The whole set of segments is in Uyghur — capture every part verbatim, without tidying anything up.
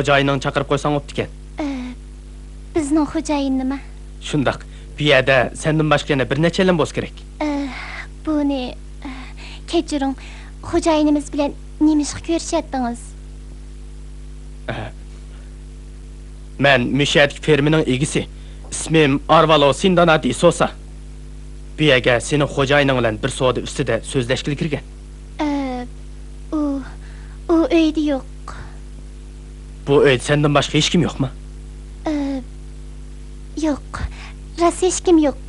خوجايىنىڭ چاقىرىپ قويساڭ بوپتىكەن. ئە، بىزنىڭ خوجايىن نېمە؟ شۇنداق. بۇ يەردە سەندىن باشقا يەنە بىر نەچچەيلەن بولسا كېرەك. ئە، بۇنى، ئە، كەچۈرۈڭ. خوجايىنىمىز بىلەن نېمە ئىشقا كۆرۈشەتتىڭىز؟ ئە، مەن مۇشۇ يەردىكى فېرمىنىڭ ئىگىسى. ئىسمىم ئارۋالو سىندانا دىسوسا. بۇ يەرگە سېنىڭ خوجايىنىڭ بىلەن بىر سودا ئۈستىدە سۆزلەشكىلى كىرگەن. ئە، ئۇ، ئۇ ئۆيدە يوق. بۇ ئۆيدە سەندىن باشقا ھېچكىم يوقمۇ؟ ئە، يوق. راست ھېچكىم يوق.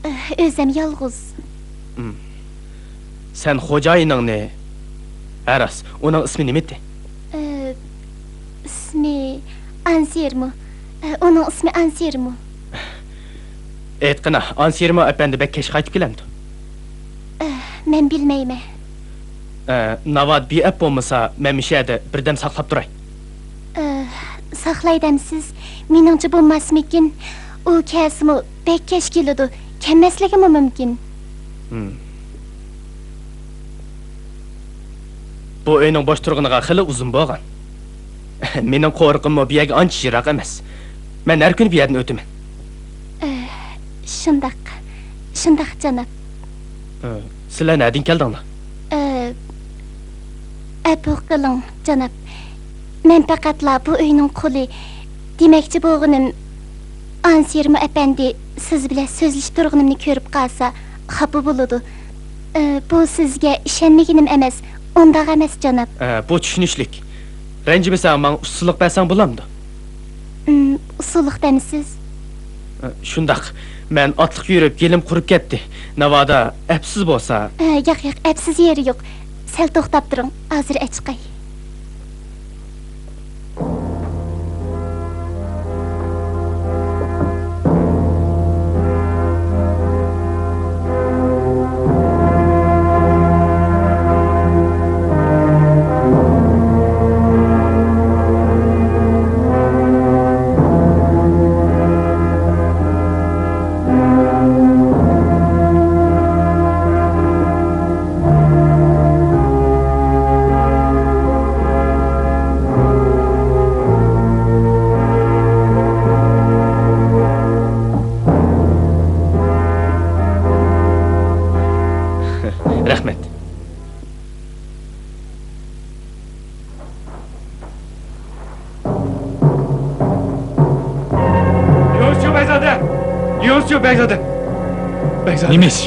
ئە، ئۆزۈم يالغۇز. ئىم. سەن خوجايىنىڭنى، ھە راست، ئۇنىڭ ئىسمى نېمىتى؟ ئە، ئىسمى ئانسېرمو. ئە، ئۇنىڭ ئىسمى ئانسېرمو. ئېيتقىنا، ئانسېرمو ئەپەندى بەك كەچ قايتىپ كېلەمدۇ؟ ئە، مەن بىلمەيمەن. ئە، ناۋادا بىئەپ بولمىسا، مەن مۇشۇ يەردە بىردەم ساقلاپ تۇراي. ئە، ساقلاي دەمسىز؟ مېنىڭچە بولماسمىكىن؟ ئۇ كەلسىمۇ بەك كەچ كېلىدۇ، كەلمەسلىكىمۇ مۇمكىن. ھىم. بۇ ئۆينىڭ بوش تۇرغىنىغا خېلى ئۇزۇن بولغان. مېنىڭ قورۇقۇممۇ بۇ يەرگە ئانچە يىراق ئەمەس. مەن ھەر كۈنى بۇ يەردىن ئۆتىمەن. ئە، شۇنداق، شۇنداق، جاناب. ئە، سىلەر نەدىن كەلدىڭلار؟ ئە، ئەپۇ قىلىڭ، جاناب. مەن پەقەتلا بۇ ئۆينىڭ قۇلى. دېمەكچى بولغىنىم، ئانسېرمو ئەپەندى سىز بىلەن سۆزلىشىپ تۇرغىنىمنى كۆرۈپ قالسا، خاپا بولىدۇ. ئە، بۇ سىزگە ئىشەنمىگىنىم ئەمەس، ئۇنداق ئەمەس، جاناب. ئە، بۇ چۈشىنىشلىك. رەنجىمىسەڭ، ماڭا ئۇسسۇللۇق بەرسەڭ بولامدۇ؟ ئىم، ئۇسسۇللۇق دەمسىز؟ ئە، شۇنداق. مەن ئاتلىق يۈرۈپ، يېلىم قۇرۇپ كەتتى. ناۋادا ئەپسىز بولسا. ئە، ياق، ياق، ئەپسىز يېرى يوق. سەل توختاپ تۇرۇڭ، ھازىر ئەچىقاي. رەھمەت. يۈنۈسچۇ بەگزادە! يۈنۈسچۇ بەگزادە! بەگزادە! نېمە ئىش؟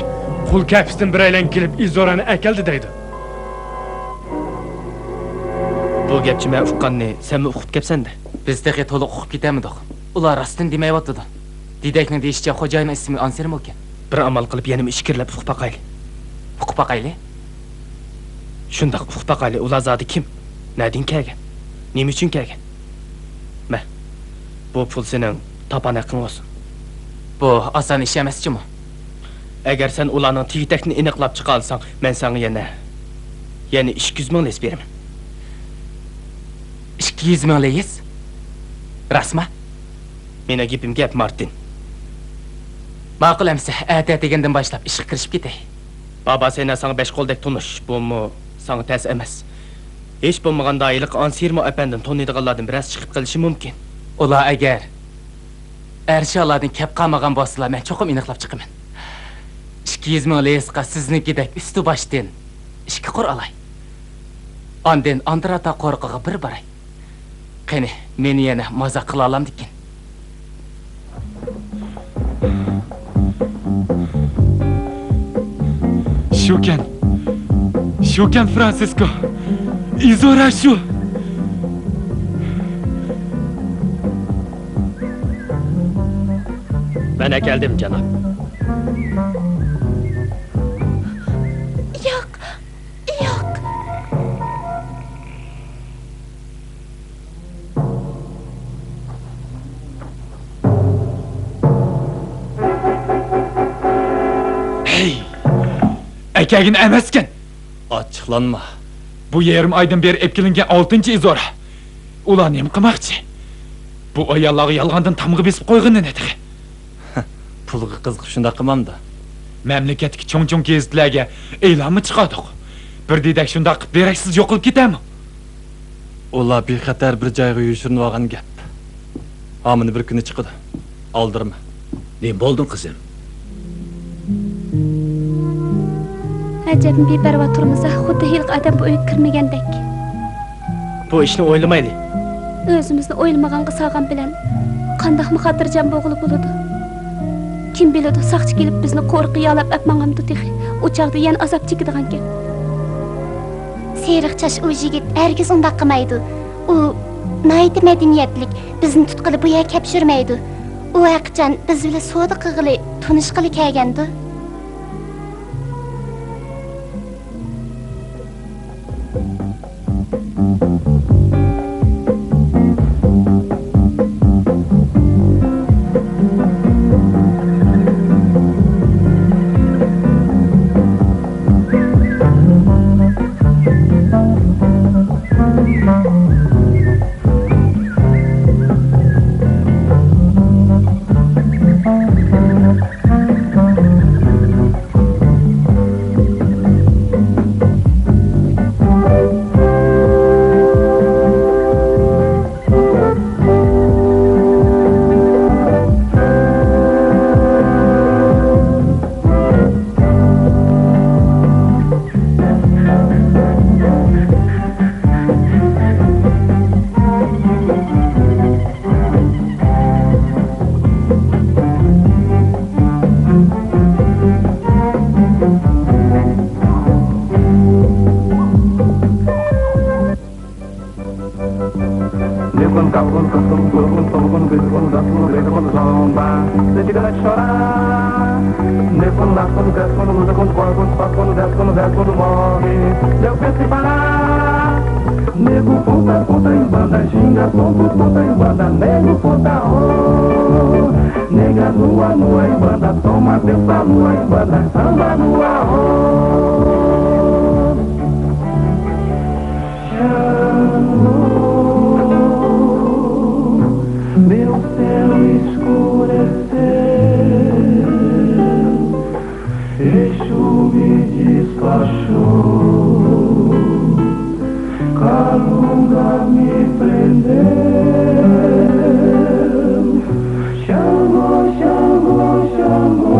قۇل كەپىسىدىن بىرەيلەن كېلىپ ئىزورانى ئەكەلدى دەيدۇ. بۇ گەپچە مەن ئۇققاننى سەنمۇ ئۇقۇپ كەپسەن-دە. بىز تېخى تولۇق ئۇقۇپ كېتەلمىدۇق. ئۇلار راستتىن دېمەيۋاتىدۇ. دېدەكنىڭ دېيىشىچە، خوجايىنىڭ ئىسمى ئانسېرمۇكەن. بىر ئامال قىلىپ يەنىمۇ ئىچكىرىلەپ ئۇقۇپ باقايلى. ئۇقۇپ باقايلى؟ شۇنداق، ئۇقۇپ باقايلى، ئۇلار زادى كىم؟ نەدىن كەلگەن؟ نېمە ئۈچۈن كەلگەن؟ مە، بۇ پۇل سېنىڭ تاپان ھەققىڭ بولسۇن. بۇ ئاسان ئىش ئەمەس جۇمۇ. ئەگەر سەن ئۇلارنىڭ تېگى-تەكتىنى ئېنىقلاپ چىقالىساڭ، مەن ساڭا يەنە، يەنە ئىككى يۈز مىڭ لېيىس بېرىمەن. ئىككى يۈز مىڭ لېيىس؟ راستما؟ مېنىڭ گېپىم گەپ، مارتىن. ماقۇل ئەمىسە، ئەتە دېگەندىن باشلاپ ئىشقا كىرىشىپ كېتەي. بابا سەينە ساڭا بەش قولدەك تونۇش، بۇمۇ ساڭا تەس ئەمەس. ھېچ بولمىغاندا ھېلىقى ئانسېرمو ئەپەندىنى تونۇيدىغانلاردىن بىرەرسى چىقىپ قېلىشى مۇمكىن. ئۇلار ئەگەر ئەرشالادىن كەپ قالمىغان بولسىلا، مەن چوقۇم ئېنىقلاپ چىقىمەن. ئىككى يۈز مىڭ لېيىسقا سىزنىڭكىدەك ئۈستى باشتىن ئىككى قۇر ئالاي. ئاندىن ئاندىراتا قورۇقىغا بىر باراي. قېنى، مېنى يەنە مازاق قىلالامدىكىن؟ شۇكەن. شۇكەن، فرانسىسكو. ئىزورا شۇ. مەن ئەكەلدىم، جاناب. ياق، ياق. ھەي! ئەكەلگىنى ئەمەسكەن! ئاچچىقلانما. بۇ يېرىم ئايدىن بېرى ئېلىپ كېلىنگەن ئالتىنچى ئىزورا. ئۇلار نېمە قىلماقچى؟ بۇ ئاياللارغا يالغاندىن تامغا بېسىپ قويغىنىنى تېخى. پۇلغا قىزىقىپ شۇنداق قىلمامدۇ؟ مەملىكەتتىكى چوڭ-چوڭ گېزىتلەرگە ئېلانمۇ چىقاردۇق. بىر دېدەك شۇنداق قىلىپ دېرەكسىز يوقىلىپ كېتەرمۇ؟ ئۇلار بىخەتەر بىر جايغا يوشۇرۇنۇۋالغان گەپ. ھامىنى بىر كۈنى چىقىدۇ. ئالدىرىما. نېمە بولدۇڭ، قىزىم؟ ئەجەبمۇ بىپەرۋا تۇرمىسا، خۇددى ھېلىقى ئادەم بۇ ئۆيگە كىرمىگەندەك. بۇ ئىشنى ئويلىمايلى. ئۆزىمىزنى ئويلىمىغانغا سالغان بىلەن قانداقمۇ خاتىرجەم بولغىلى بولىدۇ؟ كىم بىلىدۇ، ساقچى كېلىپ بىزنى قورۇققا يالاپ ئەپ ماڭامدۇ تېخى؟ ئۇ چاغدا يەنە ئازاب چېكىدىغانكەن. سېرىق چاچ ئۇ يىگىت ھەرگىز ئۇنداق قىلمايدۇ. ئۇ ناھايىتى مەدەنىيەتلىك، بىزنى تۇتقىلى بۇ يەرگە كەپ يۈرمەيدۇ. ئۇ ھەرقاچان بىز بىلەن سودا قىلغىلى، تونۇشقىلى كەلگەندۇ. نېقۇن، كاپۇن، قىسقۇن، قۇرغۇن، سولغۇن، بىزغۇن، زاتقۇن، غېزىقۇن، زومبا، سېچىگىنە شورا. نېقۇن، ناقۇن، زەتقۇن، مۇزىقۇن، قورغۇن، پاتقۇن، زەتقۇن، زەتقۇن، مورى، لەۋپەتلى بالا. نېگۇ پوتا، پوتا، ئىبادا، شىنگا، پوپۇ، پوتا، ئىبادا، نېگۇ پوتا، ئو. نېگا، نۇۋا، نۇۋا، ئىبادا، توما، پېسا، نۇۋا، ئىبادا، سامبا، نۇۋا، ئو. Meu céu escureceu, Exu me despachou, Calunga me prendeu. Xangô, Xangô, Xangô,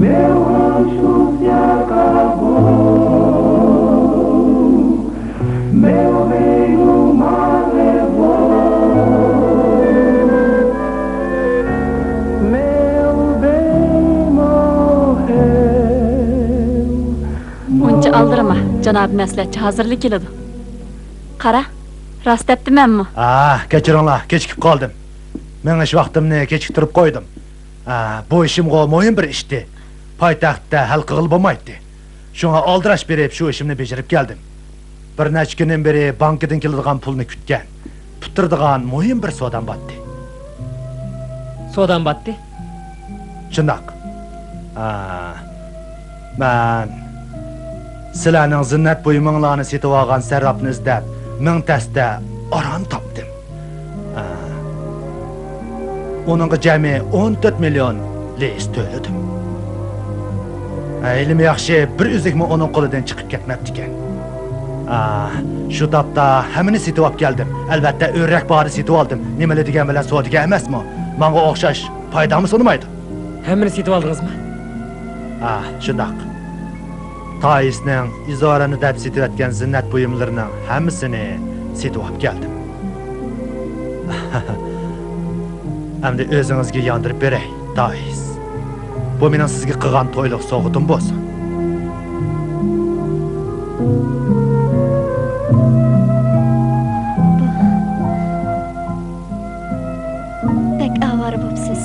meu rancho se acabou, meu reino me levou, meu bem morreu. ئۇنچە ئالدىرىما، جانابىي مەسلىھەتچى ھازىرلا كېلىدۇ. قارا، راست دەپتىمەنمۇ؟ ھا، كەچۈرۈڭلار، كېچىكىپ قالدىم. مېڭىش ۋاقتىمنى كېچىكتۈرۈپ قويدۇم. ھا، بۇ ئىشىمغۇ مۇھىم بىر ئىشتى. پايتەختتە ھەل قىلغىلى بولمايتتى. شۇڭا ئالدىراش بېرىپ شۇ ئىشىمنى بېجىرىپ كەلدىم. بىر نەچچە كۈندىن بېرى بانكىدىن كېلىدىغان پۇلنى كۈتكەن، پۈتتۈرىدىغان مۇھىم بىر سودام باتتى. سودام باتتى؟ شۇنداق. ئا، مەن سىلەرنىڭ زىننەت بۇيۇمۇڭلارنى سېتىۋالغان سەرراپنى ئىزدەپ، مىڭ تەستە ئاران تاپتىم. ئا، ئۇنىڭغا جەمئىي ئون تۆت مىليون لېيىس تۆلىدىم. ئا، ھېلىمۇ ياخشى، بىر ئۈزۈكمۇ ئۇنىڭ قولىدىن چىقىپ كەتمەپتىكەن. ئا، شۇ تاپتا ھەممىنى سېتىۋاپ كەلدىم. ئەلۋەتتە، ئۆرۈرەك باھادا سېتىۋالدىم. نېمىلا دېگەن بىلەن سودىگەر ئەمەسمۇ؟ ماڭا ئوخشاش پايدامۇ سۇنمايدۇ. ھەممىنى سېتىۋالدىڭىزمۇ؟ ئا، شۇنداق. تايىسنىڭ ئىزورانى دەپ سېتىۋەتكەن زىننەت بۇيۇملىرىنىڭ ھەممىسىنى سېتىۋاپ كەلدىم. ئەمدى ئۆزىڭىزگە ياندۇرۇپ بېرەي، تايىس. بۇ مېنىڭ سىزگە قىلغان تويلۇق سوۋغىتىم بولسۇن. بەك ئاۋارە بوپسىز.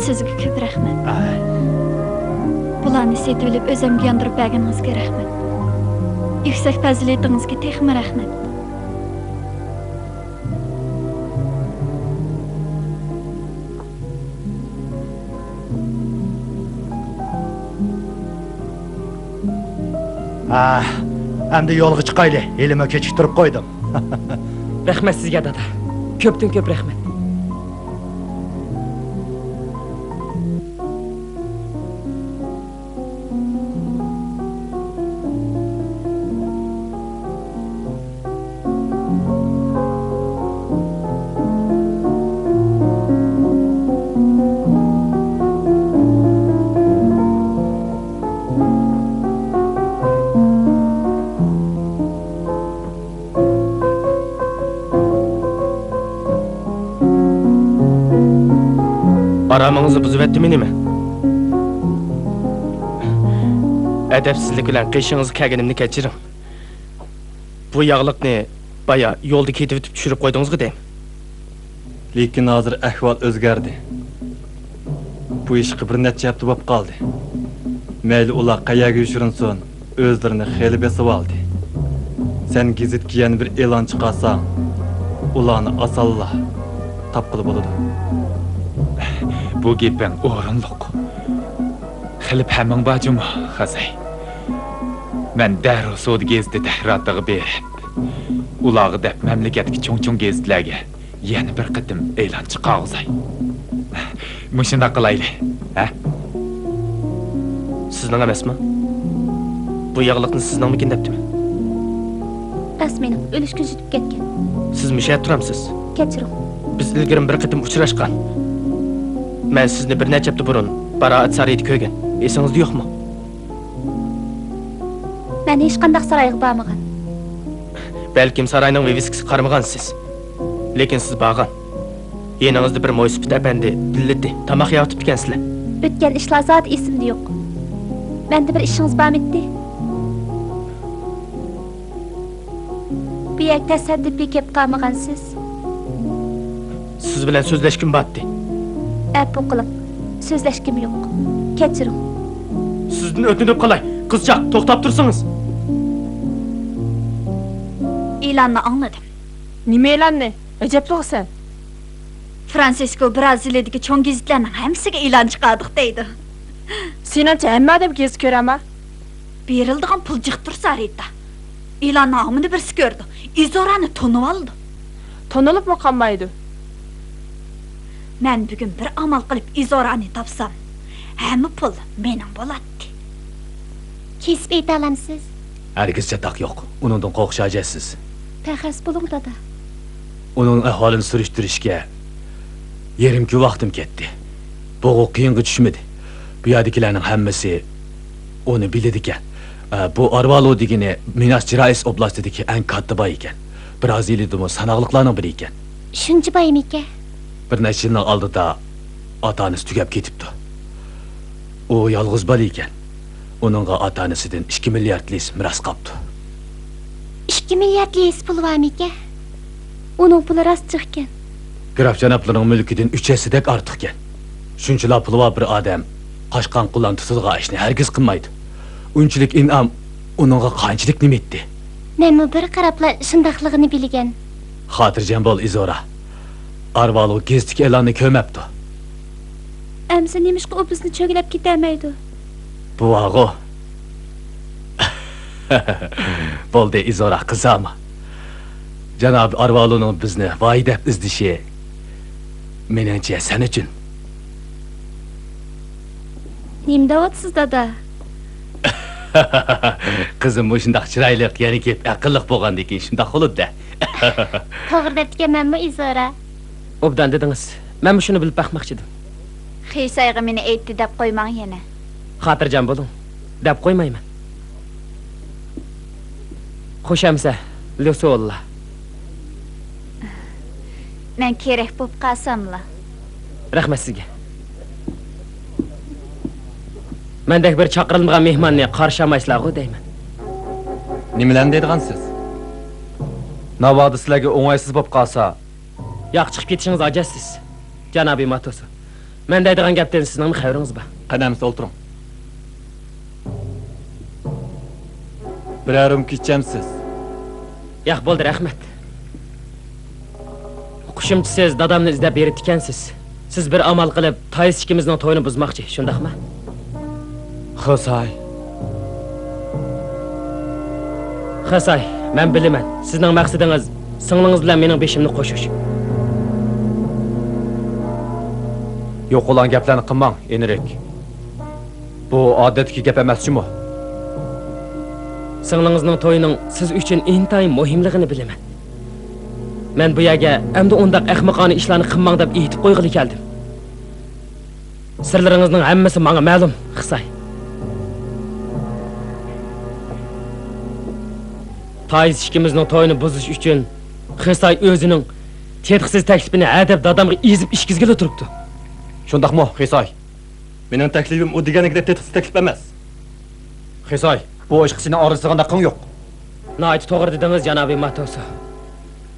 سىزگە كۆپ رەھمەت. ئاي. بۇلارنى سېتىۋېلىپ، ئۆزۈمگە ياندۇرۇپ بەرگىنىڭىزگە رەھمەت. يۈكسەك پەزىلىتىڭىزگە تېخىمۇ رەھمەت. ئاھ، ئەمدى يولغا چىقايلى، ھېلىمۇ كېچىكتۈرۈپ قويدۇم. رەھمەت سىزگە، دادا. كۆپتىن كۆپ رەھمەت. ئارامىڭىزنى بۇزۇۋەتتىممۇ نېمە؟ ئەدەپسىزلىك بىلەن قېشىڭىزغا كەلگىنىمنى كەچۈرۈڭ. بۇ ياغلىقنى بايا يولدا كېتىۋېتىپ چۈشۈرۈپ قويدىڭىزغۇ دەيمەن. لېكىن ھازىر ئەھۋال ئۆزگەردى. بۇ ئىشقا بىر نەچچە ھەپتە بولۇپ قالدى. مەيلى ئۇلار قەيەرگە يوشۇرۇنسۇن، ئۆزلىرىنى خېلى بېسىۋالدى. سەن گېزىتكە يەنە بىر ئېلان چىقارساڭ، ئۇلارنى ئاسانلا تاپقىلى بولىدۇ. بۇ گېپىڭ ئورۇنلۇق. خېلى پەمىڭ بار جۇمۇ، خازاي. مەن دەررۇ سودا گېزىتى تەھرىراتىغا بېرىپ، ئۇلارغا دەپ مەملىكەتتىكى چوڭ-چوڭ گېزىتلەرگە يەنە بىر قېتىم ئېلان چىقارغۇزاي. مۇشۇنداق قىلايلى، ھە؟ سىزنىڭ ئەمەسمۇ؟ بۇ ياغلىقنى سىزنىڭمىكىن دەپتىمەن. راست مېنىڭ، ئۈلۈشكە يېتىپ كەتكەن. سىز مۇشۇ يەردە تۇرامسىز؟ كەچۈرۈڭ. بىز ئىلگىرىمۇ بىر قېتىم ئۇچراشقان. مەن سىزنى بىر نەچچە ھەپتە بۇرۇن بارائەت سارىيىدا كۆرگەن. ئېسىڭىزدە يوقمۇ؟ مەن ھېچقانداق سارايغا بارمىغان. بەلكىم ساراينىڭ ۋىۋىسكىسىگە قارىمىغانسىز. لېكىن سىز بارغان. يېنىڭىزدا بىر مويسىپىت ئەپەندى بىللىتى تاماق يەۋېتىپتىكەنسىلەر. ئۆتكەن ئىشلار زادى ئېسىمدە يوق. مەندە بىر ئىشىڭىز بارمىدى؟ بۇ يەرگە تەسادىپىي كېلىپ قالمىغانسىز؟ سىز بىلەن سۆزلەشكۈم بارتتى. ئەپۇ قىلىڭ، سۆزلەشكۈم يوق. كەچۈرۈڭ. سىزدىن ئۆتۈنۈپ قالاي، قىزچاق، توختاپ تۇرسىڭىز. ئېلاننى ئاڭلىدىم. نېمە ئېلاننى؟ ئەجەبلىغۇ سەن. فرانسىسكو برازىلىيىدىكى چوڭ گېزىتلەرنىڭ ھەممىسىگە ئېلان چىقاردۇق دەيدۇ. سېنىڭچە ھەممە ئادەم گېزىت كۆرەما؟ بېرىلىدىغان پۇل جىق تۇرسا، رىتا. ئېلاننىڭ ھامىنى بىرسى كۆرىدۇ، ئىزورانى تونۇۋالىدۇ. تونۇلۇپمۇ قالمايدۇ. مەن بۈگۈن بىر ئامال قىلىپ ئىزورانى تاپسام، ھەممە پۇل مېنىڭ بولاتتى. كېسىپ ئېيتالامسىز؟ ھەرگىز چاتاق يوق. ئۇنىڭدىن قورقۇش ھاجەتسىز. پەخەس بولۇڭ، دادا. ئۇنىڭ ئەھۋالىنى سۈرۈشتۈرۈشكە يېرىم كۈن ۋاقتىم كەتتى. بۇغۇ قىيىنغا چۈشمىدى. بۇ يەردىكىلەرنىڭ ھەممىسى ئۇنى بىلىدىكەن. ئە، بۇ ئارۋالو دېگىنى مىناس جېرايس ئوبلاستىدىكى ئەڭ كاتتا باي ئىكەن. برازىلىيىدىمۇ ساناقلىقلارنىڭ بىرى ئىكەن. شۇنچە بايمىكەن؟ بىر نەچچە يىلنىڭ ئالدىدا ئاتا-ئانىسى تۈگەپ كېتىپتۇ. ئۇ يالغۇز بالا ئىكەن. ئۇنىڭغا ئاتا-ئانىسىدىن ئىككى مىليارد لىس مىراس قاپتۇ. ئىككى مىليارد لىس پۇلى بارمىكەن؟ ئۇنىڭ پۇلى راست جىقكەن. گراف جانابلىرىنىڭ مۈلكىدىن ئۈچ ھەسسىدەك ئارتۇقكەن. شۇنچىلا پۇلى بار بىر ئادەم قاچقان قۇلان تۇتىدىغان ئىشنى ھەرگىز قىلمايدۇ. ئۇنچىلىك ئىنئام ئۇنىڭغا قانچىلىك نېمىتتى؟ مەنمۇ بىر قاراپلا شۇنداقلىقىنى بىلگەن. خاتىرجەم بول، ئىزورا. ئارۋالو گېزىتتىكى ئېلاننى كۆرمەپتۇ. ئەمىسە نېمىشقا ئۇ بىزنى چۆگىلەپ كېتەلمەيدۇ؟ بۇ بارغۇ. بولدى، ئىزورا، قىزارما. جانابى ئارۋالونىڭ بىزنى ۋاي دەپ ئىزدىشى، مېنىڭچە، سەن ئۈچۈن. نېمە دەۋاتىسىز، دادا؟ قىزىم مۇشۇنداق چىرايلىق، يەنە كېلىپ ئەقىللىق بولغاندىكىن شۇنداق بولىدۇ-دە. توغرا دەپتىكەنمەنمۇ، ئىزورا؟ ئوبدان دېدىڭىز. مەنمۇ شۇنى بىلىپ باقماقچىدىم. خىسايغا مېنى ئېيتتى دەپ قويماڭ يەنە. خاتىرجەم بولۇڭ، دەپ قويمايمەن. خوش ئەمىسە، ليۇسۇ ئاللا. مەن كېرەك بوپ قالساملا. رەھمەت سىزگە. مەندەك بىر چاقىرىلمىغان مېھماننى قارشى ئالمايسىلارغۇ دەيمەن. نېمىلەرنى دەيدىغانسىز؟ ناۋادا سىلەرگە ئوڭايسىز بوپ قالسا. ياق، چىقىپ كېتىشىڭىز ھاجەتسىز، جانابىي ماتوسو. مەن دەيدىغان گەپتىن سىزنىڭمۇ خەۋىرىڭىز بار. قېنى ئەمىسە ئولتۇرۇڭ. بىرەر رۇمكا ئىچەمسىز؟ ياق، بولدى، رەھمەت. ئۇقۇشۇمچە، سىز دادامنى ئىزدەپ بېرىپتىكەنسىز. سىز بىر ئامال قىلىپ، تايس ئىككىمىزنىڭ تويىنى بۇزماقچى، شۇنداقمۇ؟ خىساي. خىساي، مەن بىلىمەن، سىزنىڭ مەقسىتىڭىز سىڭلىڭىز بىلەن مېنىڭ بېشىمنى قوشۇش. يوقىلاڭ گەپلەرنى قىلماڭ، ئېنرىك. بۇ ئادەتتىكى گەپ ئەمەس جۇمۇ. سىڭلىڭىزنىڭ تويىنىڭ سىز ئۈچۈن ئىنتايىن مۇھىملىقىنى بىلىمەن. مەن بۇ يەرگە ئەمدى ئۇنداق ئەخمىقانە ئىشلارنى قىلماڭ دەپ ئېيتىپ قويغىلى كەلدىم. سىرلىرىڭىزنىڭ ھەممىسى ماڭا مەلۇم، خىساي. تايس ئىككىمىزنىڭ تويىنى بۇزۇش ئۈچۈن خىساي ئۆزىنىڭ تېتىقسىز تەكلىپىنى ھە دەپ دادامغا ئېزىپ ئىچكۈزگىلى تۇرۇپتۇ. شۇنداقمۇ، خىساي؟ مېنىڭ تەكلىپىم ئۇ دېگەنلىكىدەك تېتىقسىز تەكلىپ ئەمەس. خىساي، بۇ ئىشقا سېنىڭ ئارىلىشىدىغان ھەققىڭ يوق. ناھايىتى توغرا دېدىڭىز، جانابىي ماتوسو.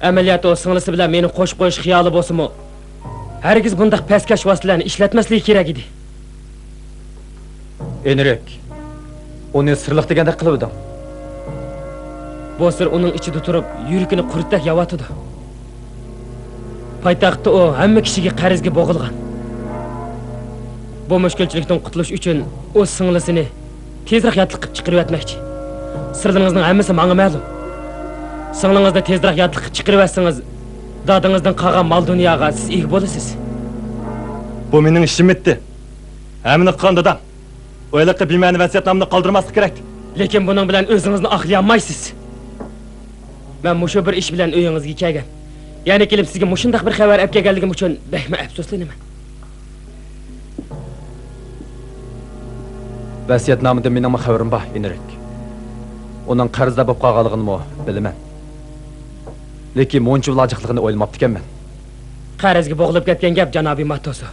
ئەمەلىيەتتە ئۇ سىڭلىسى بىلەن مېنى قوشۇپ قويۇش خىيالى بولسىمۇ، ھەرگىز بۇنداق پەسكەش ۋاسىتىلەرنى ئىشلەتمەسلىكى كېرەك ئىدى. ئېنرىك، ئۇنى سىرلىق دېگەندەك قىلىۋىدىڭ. بۇ سىر ئۇنىڭ ئىچىدە تۇرۇپ، يۈرىكىنى قۇرتتەك يەۋاتىدۇ. پايتەختتە ئۇ ھەممە كىشىگە قەرزگە بوغۇلغان. بۇ مۈشكۈلچىلىكتىن قۇتۇلۇش ئۈچۈن ئۇ سىڭلىسىنى تېزرەك ياتلىق قىلىپ چىقىرىۋەتمەكچى. سىرلىرىڭىزنىڭ ھەممىسى ماڭا مەلۇم. سىڭلىڭىزنى تېزرەك ياتلىققا چىقىرىۋەتسىڭىز، دادىڭىزدىن قالغان مال-دۇنياغا سىز ئىگە بولىسىز. بۇ مېنىڭ ئىشىم ئىدى. ھەممىنى قىلغان دادام. ئۇ ھېلىقى بىمەنە ۋەسىيەتنامىنى قالدۇرماسلىقى كېرەك. لېكىن بۇنىڭ بىلەن ئۆزىڭىزنى ئاقلىيالمايسىز. مەن مۇشۇ بىر ئىش بىلەن ئۆيىڭىزگە كەلگەن. يەنە كېلىپ سىزگە مۇشۇنداق بىر خەۋەر ئەپ كەلگەنلىكىم ئۈچۈن بەكمۇ ئەپسۇسلىنىمەن. ۋەسىيەتنامىدىن مېنىڭمۇ خەۋىرىم بار، ئېنرىك. ئۇنىڭ قەرزدار بولۇپ قالغانلىقىنىمۇ بىلىمەن. لېكىن مۇنچىۋالا جىقلىقىنى ئويلىماپتىكەنمەن. قەرزگە بوغۇلۇپ كەتكەن گەپ، جانابىي ماتوسو.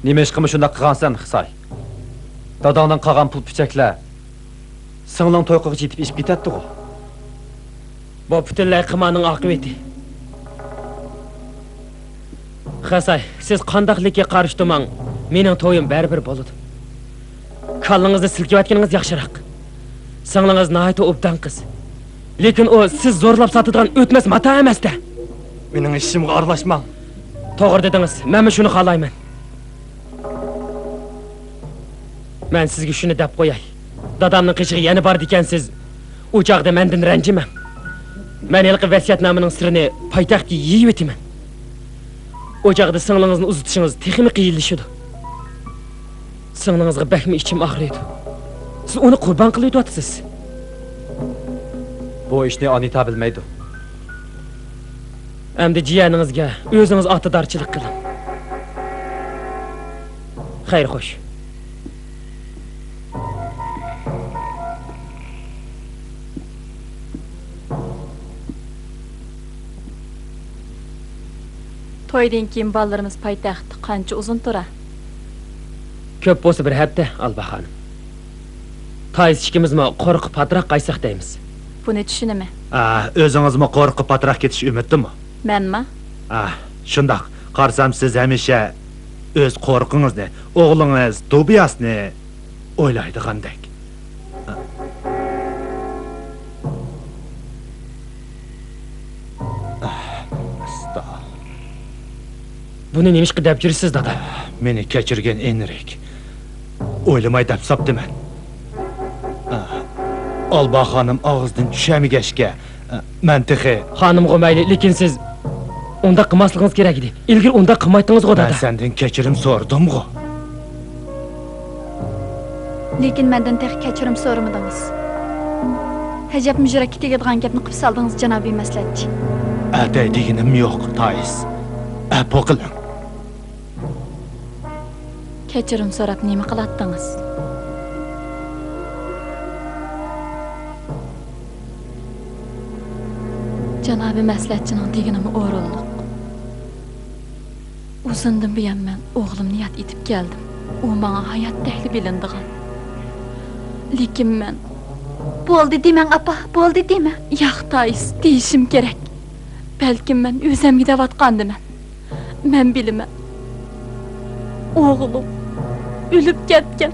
نېمە ئىشقىمۇ شۇنداق قىلغانسەن، خىساي؟ داداڭدىن قالغان پۇل-پۈچەكلەر سىڭلىڭ توي قىلغۇچە يېتىپ ئېشىپ كېتەتتىغۇ. بۇ پۈتۈنلەي قىمارنىڭ ئاقىۋىتى. خىساي، سىز قانداقلىكى قارشى تۇرماڭ، مېنىڭ تويۇم بەرىبىر بولىدۇ. كاللىڭىزنى سىلكىۋەتكىنىڭىز ياخشىراق. سىڭلىڭىز ناھايىتى ئوبدان قىز. لېكىن ئۇ سىز زورلاپ ساتىدىغان ئۆتمەس ماتا ئەمەس-دە. مېنىڭ ئىشىمغا ئارىلاشماڭ. توغرا دېدىڭىز، مەنمۇ شۇنى خالايمەن. مەن سىزگە شۇنى دەپ قوياي. دادامنىڭ قېشىغا يەنە بارىدىكەنسىز، ئۇ چاغدا مەندىن رەنجىمەڭ. مەن ھېلىقى ۋەسىيەتنامىنىڭ سىرىنى پايتەختكە يېيىۋېتىمەن. ئۇ چاغدا سىڭلىڭىزنى ئۇزىتىشىڭىز تېخىمۇ قىيىنلىشىدۇ. سىڭلىڭىزغا بەكمۇ ئىچىم ئاغرىيدۇ. سىز ئۇنى قۇربان قىلىۋېتىۋاتىسىز. بۇ ئىشنى ئانىتا بىلمەيدۇ. ئەمدى جىيەنىڭىزگە ئۆزىڭىز ئاتىدارچىلىق قىلىڭ. خەير خوش. تويدىن كېيىن بالىلىرىمىز پايتەختتە قانچە ئۇزۇن تۇرا؟ كۆپ بولسا بىر ھەپتە، ئالبا خانىم. تايس ئىككىمىزمۇ قورقۇپ پاتراق قايتساق دەيمىز. بۇنى چۈشىنىمەن. ئا، ئۆزىڭىزمۇ قورقۇپ پاتراق كېتىش ئۈمىدتىمۇ؟ مەنما؟ ئا، شۇنداق. قارىسام، سىز ھەمىشە ئۆز قورقۇڭىزنى، ئوغلىڭىز توبىياسنى ئويلايدىغاندەك. ئا، ئاستا. بۇنى نېمىشقا دەپ يۈرىسىز، دادا؟ مېنى كەچۈرگىن، ئېنرىك. ئويلىماي دەپ ساپتىمەن. ئالبا خانىم ئاغزىدىن چۈشەرمىگەچكە، مەن تېخى. خانىمغۇ مەيلى، لېكىن سىز ئۇنداق قىلماسلىقىڭىز كېرەك ئىدى. ئىلگىرى ئۇنداق قىلمايتتىڭىزغۇ، دادا. مەن سەندىن كەچۈرۈم سورىدىمغۇ؟ لېكىن مەندىن تېخى كەچۈرۈم سورىمىدىڭىز. ئەجەبمۇ يۈرەككە تېگىدىغان گەپنى قىپ سالدىڭىز، جانابىي مەسلىھەتچى. ئەتەي دېگىنىم يوق، تايىس. ئەپۇ قىلىڭ. كەچۈرۈم سوراپ نېمە قىلاتتىڭىز؟ جانابىي مەسلىھەتچىنىڭ دېگىنىمۇ ئورۇنلۇق. ئۇزۇندىن بۇيان مەن ئوغلۇمنى ياد ئېتىپ كەلدىم. ئۇ ماڭا ھاياتتەكلا بىلىنىدىغان. لېكىن مەن، بولدى دېمەڭ، ئاپا، بولدى دېمەڭ. ياق، تايىس، دېيىشىم كېرەك. بەلكىم مەن ئۆزۈمگە دەۋاتقاندىمەن. مەن بىلىمەن. ئوغلۇم ئۆلۈپ كەتكەن.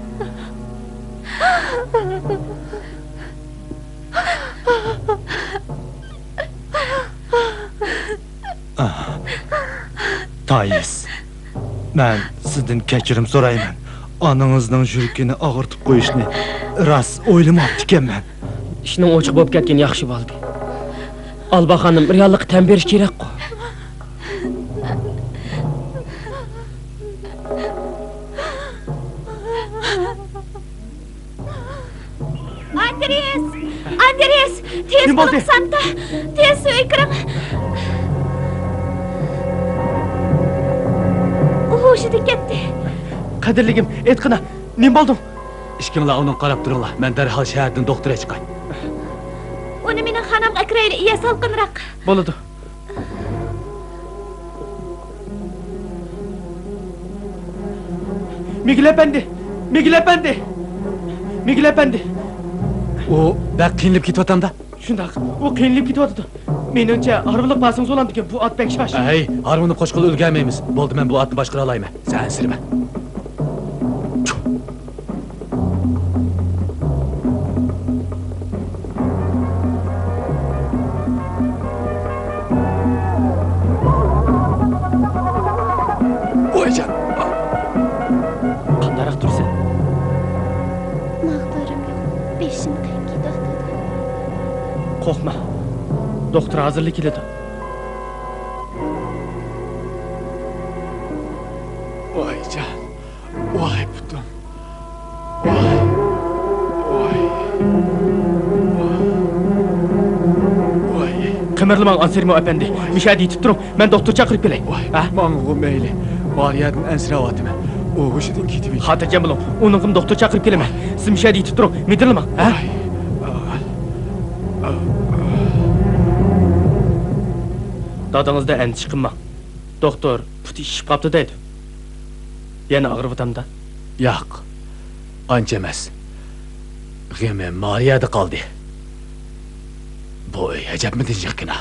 تايىس، مەن سىزدىن كەچۈرۈم سورايمەن. ئانىڭىزنىڭ يۈرىكىنى ئاغرىتىپ قويۇشنى راست ئويلىماپتىكەنمەن. ئىشنىڭ ئوچۇق بولۇپ كەتكىنى ياخشى بولدى. ئالبا خانىم، رېئاللىققا تەن بېرىش كېرەكقۇ. ئاندرېس! ئاندرېس! تېز بولۇڭ، سانتا! تېز ئۆيگە كىرىڭ! ئۇ ھوشىدىن كەتتى. قەدىرلىكىم، ئېيتقىنا، نېمە بولدۇڭ؟ ئىككىڭلار ئۇنىڭغا قاراپ تۇرۇڭلار، مەن دەرھال شەھەردىن دوختۇر ئەچىقاي. ئۇنى مېنىڭ خانامغا ئەكىرەيلى، يە سالقىنراق. بولىدۇ. مىگىل ئەپەندى! مىگىل ئەپەندى! مىگىل ئەپەندى! ئۇ بەك قىينىلىپ كېتىۋاتامدا؟ شۇنداق، ئۇ قىينىلىپ كېتىۋاتىدۇ. مېنىڭچە، ھارۋىلىق بارسىڭىز بولامدىكەن، بۇ ئات بەك شاش. ھەي، ھارۋىنى قوشقىلى ئۈلگۈرمەيمىز. بولدى، مەن بۇ ئاتنى باشقۇرالايمەن. سەن ئەنسىرىمە. ۋايجان! قانداقراق تۇرىسەن؟ ماغدۇرۇم يوق. بېشىم قېيىپ كېتىۋاتىدۇ. قورقما. دوختۇر ھازىرلا كېلىدۇ. ۋايجان! ۋاي پۇتۇم! ۋاي! ۋاي! ۋاي! قىمىرلىماڭ، ئانسېرمو ئەپەندى. مۇشۇ يەردە يېتىپ تۇرۇڭ، مەن دوختۇر چاقىرىپ كېلەي. ۋاي! ھە؟ ماڭغۇ مەيلى. مارىيەدىن ئەنسىرەۋاتىمەن. ئۇ ھوشىدىن كېتىۋېتىپتۇ. خاتىرجەم بولۇڭ، ئۇنىڭغىمۇ دوختۇر چاقىرىپ كېلىمەن. سىز مۇشۇ يەردە يېتىپ تۇرۇڭ، مىدىرلىماڭ. ھە؟ ۋاي! دادىڭىزدىن ئەندىشە قىلماڭ. دوختۇر، پۇتى شىشىپ قاپتۇ دەيدۇ. يەنە ئاغرىۋاتامدا؟ ياق، ئانچە ئەمەس. غېمى مارىيەدە قالدى. بۇ ئۆي ئەجەبمۇ تىنچلىقكىنا.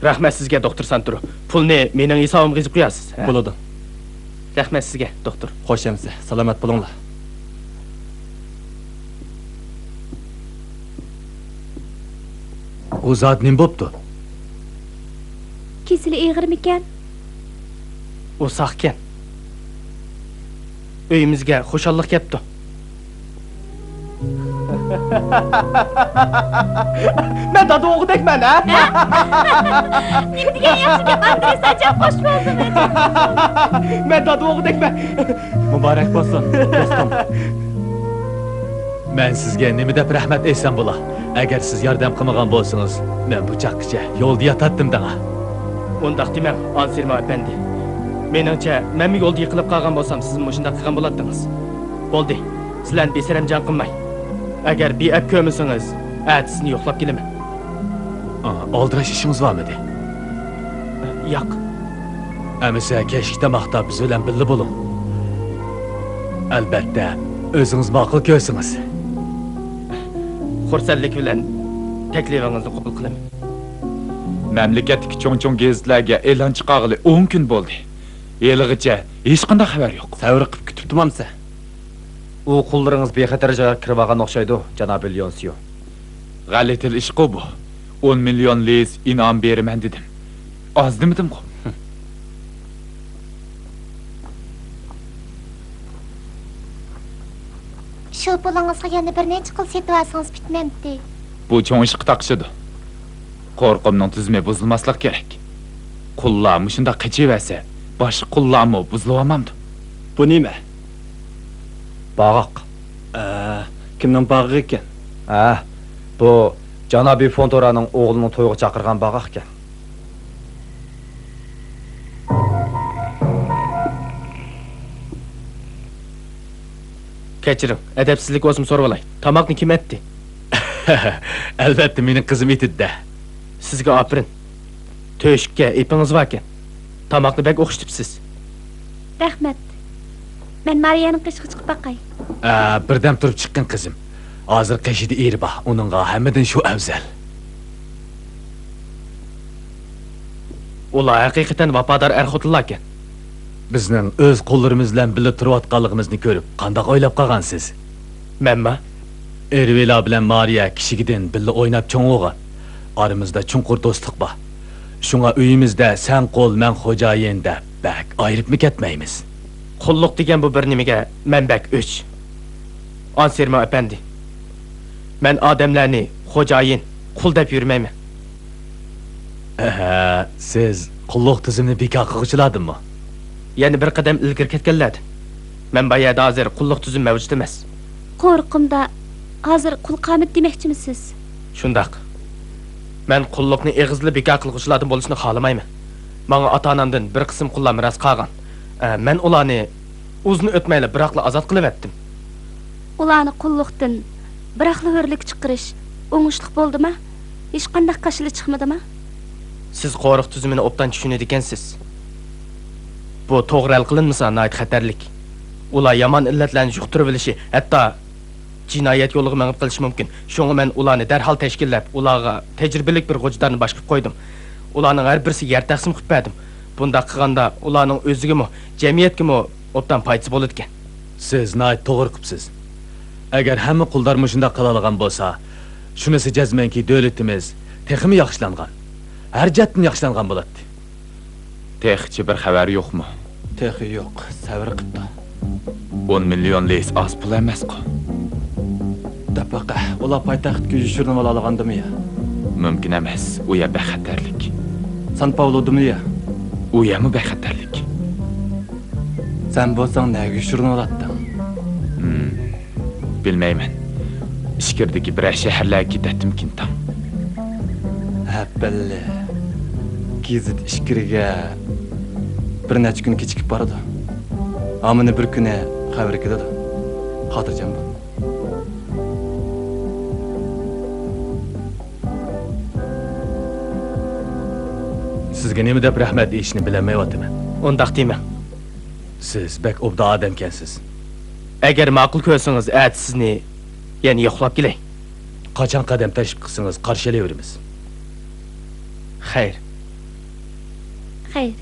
رەھمەت سىزگە، دوختۇر سانترو. پۇلنى مېنىڭ ھېسابىمغا يېزىپ قويارسىز، ھە؟ بولىدۇ. رەھمەت سىزگە، دوختۇر. خوش ئەمىسە، سالامەت بولۇڭلار. ئۇ زادى نېمە بوپتۇ؟ كېسىلى ئېغىرمىكەن؟ ئۇ ساقكەن. ئۆيىمىزگە خۇشاللىق كەپتۇ. مەن دادا ئوغلىدەكمەن، ھە؟ نېمە دېگەن ياخشى گەپ، ئاندرېس، ئەجەب خوش بولدۇم، ئەجەب. مەن دادا ئوغلىدەكمەن. مۇبارەك بولسۇن، دوستۇم. مەن سىزگە نېمە دەپ رەھمەت ئېيتسام بولا؟ ئەگەر سىز ياردەم قىلمىغان بولسىڭىز، مەن بۇ چاغقىچە يولدا ياتاتتىم دەڭا. ئۇنداق دېمەڭ، ئانسېرمو ئەپەندى. مېنىڭچە، مەنمۇ يولدا يىقىلىپ قالغان بولسام، سىزمۇ مۇشۇنداق قىلغان بولاتتىڭىز. بولدى، سىلەرنى بىسەرەمجان قىلماي. ئەگەر بىئەپ كۆرمىسىڭىز، ئەتىسىنى يوقلاپ كېلىمەن. ئا، ئالدىراش ئىشىڭىز بارمىدى؟ ياق. ئەمىسە كەچلىك تاماقتا بىز بىلەن بىللە بولۇڭ. ئەلبەتتە، ئۆزىڭىز ماقۇل كۆرسىڭىز. خۇرسەنلىك بىلەن تەكلىپىڭىزنى قوبۇل قىلىمەن. مەملىكەتتىكى چوڭ-چوڭ گېزىتلەرگە ئېلان چىقارغىلى ئون كۈن بولدى. ھېلىغىچە ھېچقانداق خەۋەر يوق. سەۋر قىپ كۈتۈپ تۇرمامسەن؟ ئۇ قۇللىرىڭىز بىخەتەر جايغا كىرىۋالغان ئوخشايدۇ، جانابى ليونسيو. غەلىتىلا ئىشقۇ بۇ. ئون مىليون لىز ئىنئام بېرىمەن دېدىم. ئاز دېمىدىمغۇ؟ شۇ پۇلىڭىزغا يەنە بىر نەچچە قۇل سېتىۋالسىڭىز پۈتمەمتى؟ بۇ چوڭ ئىشقا تاقىشىدۇ. قورقۇمنىڭ تۈزۈمى بۇزۇلماسلىقى كېرەك. قۇللار مۇشۇنداق قېچىۋەرسە، باشقا قۇللارمۇ بۇزۇلۇۋالمامدۇ؟ بۇ نېمە؟ باغاق. ئە، كىمنىڭ باغىقى ئىكەن؟ ھە، بۇ جانابىي فونتورانىڭ ئوغلىنىڭ تويىغا چاقىرغان باغاق ئىكەن. كەچۈرۈڭ، ئەدەپسىزلىك بولسىمۇ سورىۋالاي. تاماقنى كىم ئەتتى؟ ئەلۋەتتە، مېنىڭ قىزىم ئېتىدى-دە. سىزگە ئاپىرىن. تۆشۈككە ئېپىڭىز باركەن. تاماقنى بەك ئوخشىتىپسىز. رەھمەت. مەن مارىيەنىڭ قېشىغا چىقىپ باقاي. ئە، بىردەم تۇرۇپ چىققىن، قىزىم. ھازىر قېشىدا ئېرى بار، ئۇنىڭغا ھەممىدىن شۇ ئەۋزەل. ئۇلار ھەقىقەتەن ۋاپادار ئەر-خوتۇنلاركەن. بىزنىڭ ئۆز قوللىرىمىز بىلەن بىللە تۇرۇۋاتقانلىقىمىزنى كۆرۈپ، قانداق ئويلاپ قالغانسىز؟ مەنما؟ ئېرۋىلا بىلەن مارىيە كىچىكىدىن بىللە ئويناپ چوڭ بولغان. ئارىمىزدا چوڭقۇر دوستلۇق بار. شۇڭا ئۆيىمىزدە سەن قۇل، مەن خوجايىن دەپ بەك ئايرىپمۇ كەتمەيمىز. قۇللۇق دېگەن بۇ بىر نېمىگە مەن بەك ئۆچ. ئانسېرمو ئەپەندى، مەن ئادەملەرنى خوجايىن، قۇل دەپ يۈرمەيمەن. ئەھە، سىز قۇللۇق تۈزۈمىنى بىكار قىلغۇچىلاردىنمۇ؟ يەنە بىر قەدەم ئىلگىرى كەتكەنلەردىن. مەن بار يەردە ھازىر قۇللۇق تۈزۈم مەۋجۇت ئەمەس. قورقۇمدا ھازىر قۇل قامىتى دېمەكچىمۇ سىز؟ شۇنداق. مەن قۇللۇقنى ئېغىزلا بىكار قىلغۇچىلاردىن بولۇشنى خالىمايمەن. ماڭا ئاتا-ئانامدىن بىر قىسىم قۇللار مىراس قالغان. ئە، مەن ئۇلارنى ئۇزۇن ئۆتمەيلا بىراقلا ئازاد قىلىۋەتتىم. ئۇلارنى قۇللۇقتىن بىراقلا ھۆرلۈككە چىقىرىش ئوڭۇشلۇق بولدىما؟ ھېچقانداق كاشىلى چىقمىدىما؟ سىز قورۇق تۈزۈمىنى ئوبدان چۈشىنىدىكەنسىز. بۇ توغرا ھەل قىلىنمىسا ناھايىتى خەتەرلىك. ئۇلار يامان ئىللەتلەرنى يۇقتۇرۇۋېلىشى، ھەتتا جىنايەت يولىغا مېڭىپ قېلىشى مۇمكىن. شۇڭا مەن ئۇلارنى دەرھال تەشكىللەپ، ئۇلارغا تەجرىبىلىك بىر غوجىدارنى باشقۇرۇپ قويدۇم. ئۇلارنىڭ ھەر بىرسىگە يەر تەقسىم قىلىپ بەردىم. بۇنداق قىلغاندا ئۇلارنىڭ ئۆزىگىمۇ، جەمئىيەتكىمۇ ئوبدان پايدىسى بولىدىكەن. سىز ناھايىتى توغرا قىپسىز. ئەگەر ھەممە قۇلدارمۇ شۇنداق قىلالىغان بولسا، شۇنىسى جەزمەنكى، دۆلىتىمىز تېخىمۇ ياخشىلانغان، ھەر جەھەتتىن ياخشىلانغان بولاتتى. تېخىچە بىر خەۋەر يوقمۇ؟ تېخى يوق، سەۋر قىپتۇ. ئون مىليون لىس ئاز پۇل ئەمەسقۇ؟ دەپ بېقە، ئۇلار پايتەختكە يوشۇرۇنۇۋالالىغاندىمۇ يا؟ مۇمكىن ئەمەس، ئۇ يەر بەك خەتەرلىك. سان پاۋلودىمۇ يا؟ ئۇ يەرمۇ بەك خەتەرلىك. سەن بولساڭ نەگە يوشۇرۇنۇۋالاتتىڭ؟ ھىم، بىلمەيمەن. ئىچكىرىدىكى بىرەر شەھەرلەرگە كېتەتتىمكىنتىڭ. ھەپپەللى. گېزىت ئىچكىرىگە بىر نەچچە كۈن كېچىكىپ بارىدۇ. ھامىنى بىر كۈنى خەۋىرى كېلىدۇ. خاتىرجەم بول. سىزگە نېمە دەپ رەھمەت ئېيتىشنى بىلەلمەيۋاتىمەن. ئۇنداق دېمەڭ. سىز بەك ئوبدان ئادەمكەنسىز. ئەگەر ماقۇل كۆرسىڭىز، ئەتە سىزنى يەنە يوقلاپ كېلەي. قاچان قەدەم تەشرىپ قىلسىڭىز، قارشى ئېلىۋېرىمىز. خەير. خەير.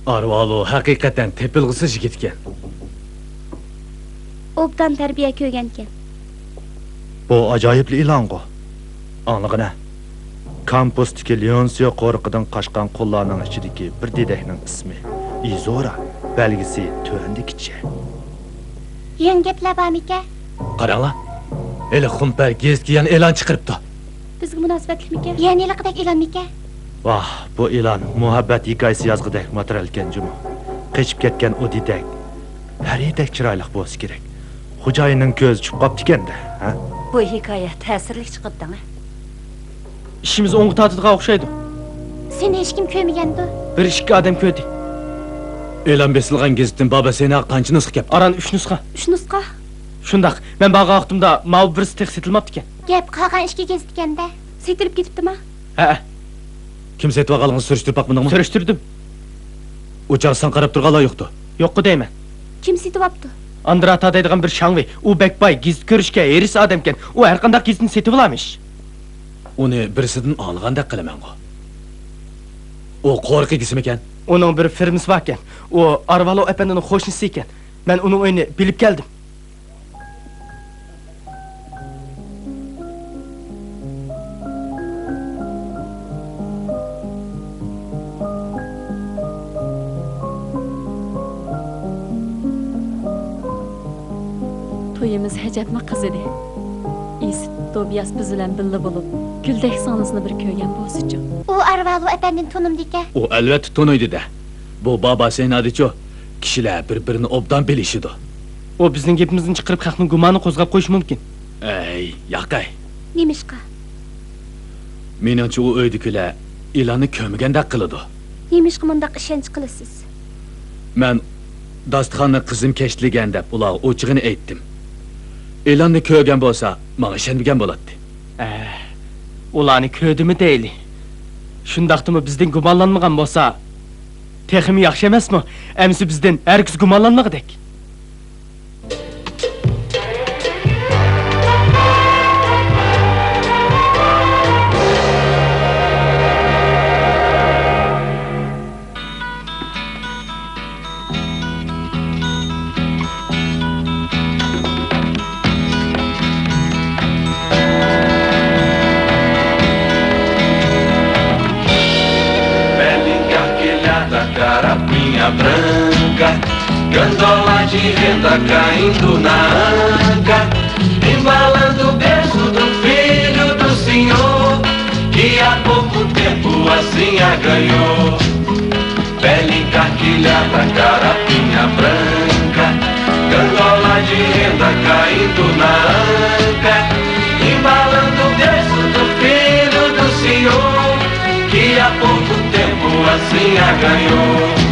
ئارۋالو ھەقىقەتەن تېپىلغۇسىز يىگىتكەن. ئوبدان تەربىيە كۆرگەنكەن. بۇ ئاجايىپلا ئېلانغۇ. ئاڭلىغىنە. كامپۇستىكى ليونسيو قورۇقىدىن قاچقان قۇللارنىڭ ئىچىدىكى بىر دېدەكنىڭ ئىسمى ئىزورا، بەلگىسى تۆۋەندىكىچە. يېڭى گەپلەر بارمىكەن؟ قاراڭلار، ھېلى خۇمپەر گېزىتكە يەنە ئېلان چىقىرىپتۇ. بىزگە مۇناسىۋەتلىكمىكەن؟ يەنە ھېلىقىدەك ئېلانمىكەن؟ ۋاھ، بۇ ئېلان مۇھەببەت ھېكايىسى يازغۇدەك ماتېرىيالكەن جۇمۇ. قېچىپ كەتكەن ئۇ دېدەك پەرىدەك چىرايلىق بولسا كېرەك. خوجايىننىڭ كۆزى چۈشۈپ قاپتىكەن-دە، ھە؟ بۇ ھېكايە تەسىرلىك چىقىپتىڭ، ھە؟ ئىشىمىز ئوڭغا تارتىدىغان ئوخشايدۇ. سېنى ھېچكىم كۆرمىگەندۇ؟ بىر ئىككى ئادەم كۆردى. ئېلان بېسىلغان گېزىتتىن بابا سېنىغا قانچە نۇسخا كەپتۇ؟ ئاران ئۈچ نۇسخا. ئۈچ نۇسخا؟ شۇنداق. مەن بارغان ۋاقتىمدا ماۋۇ بىرسى تېخى سېتىلماپتىكەن. گەپ قالغان ئىككى گېزىتكەندە. سېتىلىپ كېتىپتىما؟ ھەئە. كىم سېتىۋالغانلىقىنى سۈرۈشتۈرۈپ باقمىدىڭمۇ؟ سۈرۈشتۈردۈم. ئۇ چاغ ساڭا قاراپ تۇرغانلار يوقتۇ؟ يوققۇ دەيمەن. كىم سېتىۋاپتۇ؟ ئاندراتا دەيدىغان بىر شاڭۋېي. ئۇ بەك باي، گېزىت كۆرۈشكە ھېرىس ئادەمكەن. ئۇ ھەرقانداق گېزىتنى سېتىۋالارمىش. ئۇنى بىرسىدىن ئاڭلىغاندەك قىلىمەنغۇ. ئۇ قورۇق ئىگىسىمىكەن؟ ئۇنىڭ بىر فېرمىسى باركەن. ئۇ ئارۋالو ئەپەندىنىڭ قوشنىسى ئىكەن. مەن ئۇنىڭ ئۆيىنى بىلىپ كەلدىم. تويىمىز ئەجەبمۇ قىزىدى. ئىسىت توبىياس بىز بىلەن بىللە بولۇپ، گۈلدەك سىڭلىسىنى بىر كۆرگەن بولسىچۇ؟ ئۇ ئارىۋالۇ ئەپەندىنى تونۇمدىكەن. ئۇ ئەلۋەتتە تونۇيدۇ-دە. بۇ بابا سەينادىچۇ، كىشىلەر بىر-بىرىنى ئوبدان بىلىشىدۇ. ئۇ بىزنىڭ گېپىمىزنى چىقىرىپ، خەقنىڭ گۇمانىنى قوزغاپ قويۇشى مۇمكىن. ئەي، ياقەي. نېمىشقا؟ مېنىڭچە، ئۇ ئۆيدىكىلەر ئېلاننى كۆرمىگەندەك قىلىدۇ. نېمىشقا مۇنداق ئىشەنچ قىلىسىز؟ مەن داستىخاننى قىزىم كەشتىلىگەن دەپ ئۇلارغا ئوچۇقىنى ئېيتتىم. ئېلاننى كۆرگەن بولسا، ماڭا ئىشەنمىگەن بولاتتى. ئە، ئۇلارنى كۆردىمۇ دەيلى. شۇنداقتىمۇ بىزدىن گۇمانلانمىغان بولسا، تېخىمۇ ياخشى ئەمەسمۇ؟ ئەمىسە بىزدىن ھەرگىز گۇمانلانمىغۇدەك. Pé lindo, carapinha branca, gandola de renda caindo na anca, embalando o berço do filho do senhor, que há pouco tempo assim a ganhou. Pele encarquilhada, carapinha branca, gandola de renda caindo na anca, embalando o berço do filho do senhor, que há pouco tempo assim a ganhou.